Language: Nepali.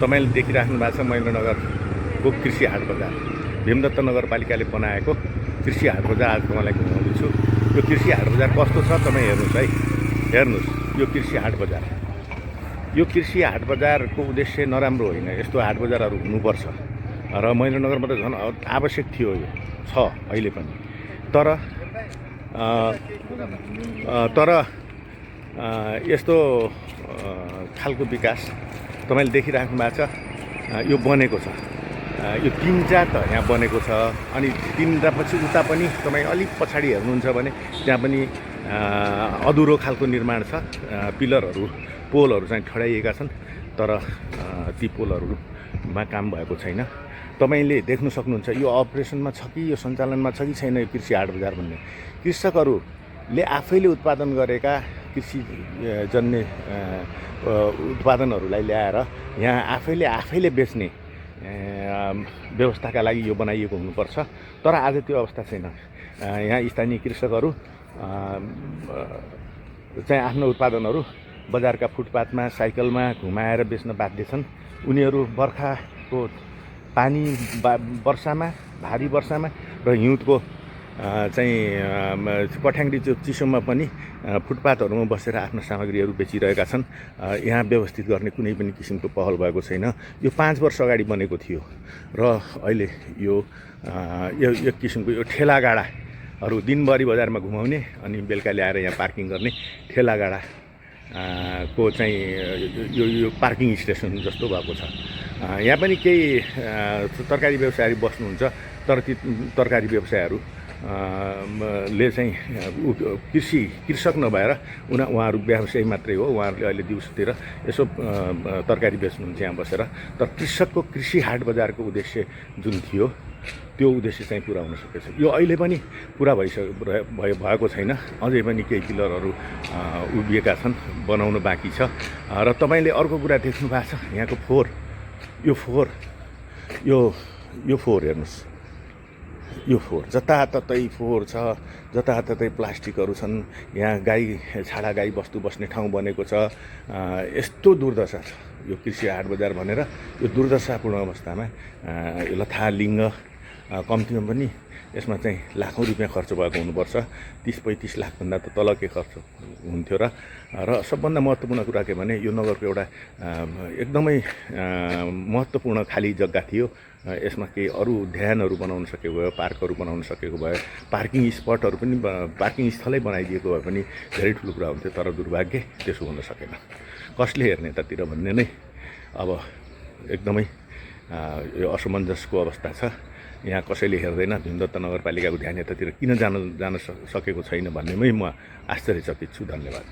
तपाईँले देखिराख्नु भएको छ महेन्द्रनगरको कृषि हाट बजार, भीमदत्त नगरपालिकाले बनाएको कृषि हाट बजार आज तपाईँलाई घुमाउँदैछु। यो कृषि हाट बजार कस्तो छ तपाईँ हेर्नुहोस् है, हेर्नुहोस् यो कृषि हाट बजार। यो कृषि हाट बजारको उद्देश्य नराम्रो होइन, यस्तो हाट बजारहरू हुनुपर्छ र महेन्द्रनगरमा त झन् आवश्यक थियो, यो छ अहिले पनि। तर यस्तो खालको विकास तपाईँले देखिराख्नु भएको छ। यो बनेको छ, यो 3 त यहाँ बनेको छ, अनि 3 पछि उता पनि तपाईँ अलिक पछाडि हेर्नुहुन्छ भने त्यहाँ पनि अधुरो खालको निर्माण छ। पिलरहरू पोलहरू चाहिँ ठडाइएका छन्, तर ती पोलहरूमा काम भएको छैन। तपाईँले देख्न सक्नुहुन्छ यो अपरेसनमा छ कि यो सञ्चालनमा छ कि छैन। यो कृषि हाट बजार भन्ने कृषकहरूले आफैले उत्पादन गरेका कृषिजन्य उत्पादनहरूलाई ल्याएर यहाँ आफैले बेच्ने व्यवस्थाका लागि यो बनाइएको हुनुपर्छ। तर आज त्यो अवस्था छैन। यहाँ स्थानीय कृषकहरू चाहिँ आफ्नो उत्पादनहरू बजारका फुटपाथमा साइकलमा घुमाएर बेच्न बाध्य छन्। उनीहरू बर्खाको पानी वर्षामा, भारी वर्षामा र हिउँदको चाहिँ पठ्याङ्ग्री चिसोमा पनि फुटपाथहरूमा बसेर आफ्नो सामग्रीहरू बेचिरहेका छन्। यहाँ व्यवस्थित गर्ने कुनै पनि किसिमको पहल भएको छैन। यो 5 वर्ष अगाडि बनेको थियो र अहिले यो एक किसिमको यो ठेलागाडाहरू दिनभरि बजारमा घुमाउने अनि बेलुका ल्याएर यहाँ पार्किङ गर्ने ठेलागाडा को चाहिँ यो पार्किङ स्टेसन जस्तो भएको छ। यहाँ पनि केही तरकारी व्यवसायहरू बस्नुहुन्छ, तर ती तरकारी व्यवसायहरू ले चाहिँ कृषक नभएर उहाँहरू व्यवसायी मात्रै हो। उहाँहरूले अहिले दिउँसोतिर यसो तरकारी बेच्नुहुन्छ यहाँ बसेर। तर कृषकको कृषि हाट बजारको उद्देश्य जुन थियो त्यो उद्देश्य चाहिँ पुरा हुन सकेछ। यो अहिले पनि पुरा भएको छैन। अझै पनि केही पिलरहरू उभिएका छन्, बनाउनु बाँकी छ। र तपाईँले अर्को कुरा देख्नु भएको छ, यहाँको फोहोर, यो फोहोर हेर्नुहोस्। यो फोहोर जताततै फोहोर छ, जताततै प्लास्टिकहरू छन्। यहाँ छाडा गाई बस्तु बस्ने ठाउँ बनेको छ। यस्तो दुर्दशा छ यो कृषि हाट बजार भनेर। यो दुर्दशापूर्ण अवस्थामा यो लथालिङ्ग कम्तीमा पनि यसमा चाहिँ लाखौँ रुपियाँ खर्च भएको हुनुपर्छ। 30-35 लाखभन्दा त तलकै खर्च हुन्थ्यो। र सबभन्दा महत्त्वपूर्ण कुरा के भने यो नगरको एउटा एकदमै महत्त्वपूर्ण खाली जग्गा थियो। यसमा केही अरू ध्यानहरू बनाउन सकेको भए, पार्कहरू बनाउन सकेको भए, पार्किङ स्पटहरू पनि पार्किङ स्थलै बनाइदिएको भए पनि धेरै ठुलो कुरा हुन्थ्यो। तर दुर्भाग्य त्यसो हुन सकेन। कसले हेर्ने यतातिर भन्ने नै अब एकदमै यो असमञ्जसको अवस्था छ। यहाँ कसैले हेर्दैन। भीमदत्त नगरपालिकाको ध्यान यतातिर किन जान सकेको छैन भन्नेमै म आश्चर्यचकित छु। धन्यवाद।